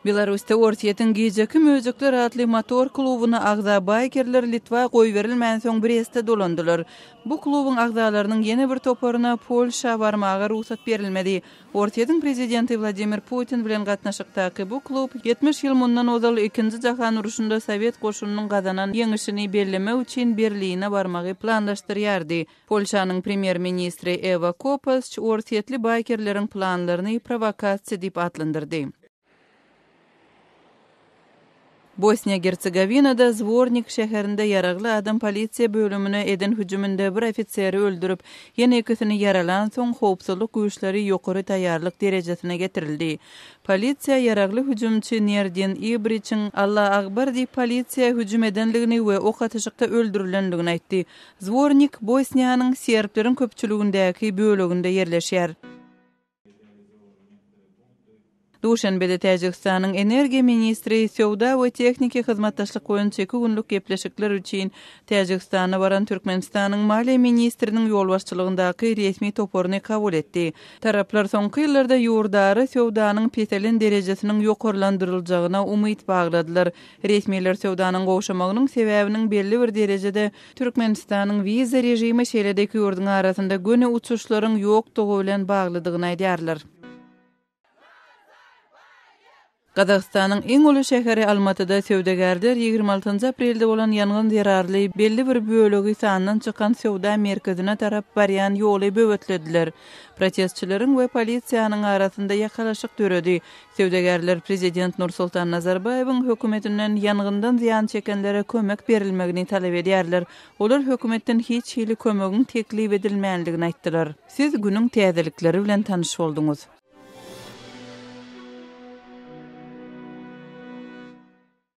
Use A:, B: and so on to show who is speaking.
A: Belarusda Orsýetiň Gijeki möjekler atly motor klubyna agza baýkerler Litwa goýberilmänsoň Breste dolandylar. Bu klubuň agzalarynyň ýene bir toparyna Polşa barmaga rugsat berilmedi. Orsýetiň prezidenti Wladimir Putin bilen gatnaşykdaky bu klub 70 ýyl mundan ozal Ikinji jahan urşunda sowet goşunynyň gazanan ýeňişini bellemek üçin Berline barmagy planlaşdyrýardy. Polşanyň premýer-ministri Ewa Kopasç orsýetli baýkerleriň planlaryny prowokasiýa diýip atlandyrdy. Bosniýa-Gersegowinada Zwornik şäherinde ýaragly adam polisiýa bölümine eden hüjüminde bir ofiseri öldürip, ýene ikisini ýaralansoň, howpsuzlyk güýçleri ýokary taýýarlyk derejesine getirildi. Polisiýa ýaragly hüjümçi Nerdin Ibriçiň Alla Akbar diýip polisiýa hüjüm edendigini we ok atyşykda öldürilendigini aýtdy. Zwornik Bosniýanyň serbleriň köpçüligindäki böleginde ýerleşýär. Duşenbede Täjigistanyň energiýa ministri söwda we tehniki hyzmatdaşlyk boýunça iki günlük gepleşikler üçin Täjigistana baran Türkmenistanyň maliýe ministriniň ýolbaşçylygyndaky resmi toparyny kabul etdi. Taraplar soňky ýyllarda ýurdara söwdanyň peselen derejesiniň ýokarlandyryljagyna umyt bagladylar. Resmiler söwdanyň gowşamagynyň sebäbiniň belli bir derejede Türkmenistanyň wiza režimi şeýle-de iki ýurduň arasynda göni uçuşlaryň ýokdugy bilen baglydygyny aýdýarlar. Gazagystanyň iň uly şäheri Almatyda söwdagärler 26 aprelde bolan ýangyn zerarly belli bir bölegi sandan çykan söwda merkezine tarap barýan ýoly böwetlediler. Protestçileriň we polisiýanyň arasynda ýakalaşyk döredi. Söwdagärler prezident Nursultan Nazarbaýewiň hökümetinden ýangyndan zyýan çekenlere kömek berilmegini talap edýärler. Olar hökümetden hiç hili kömegiň teklip edilmändigini aýtdylar. Siz günüň täzelikleri bilen tanyş bolduňyz.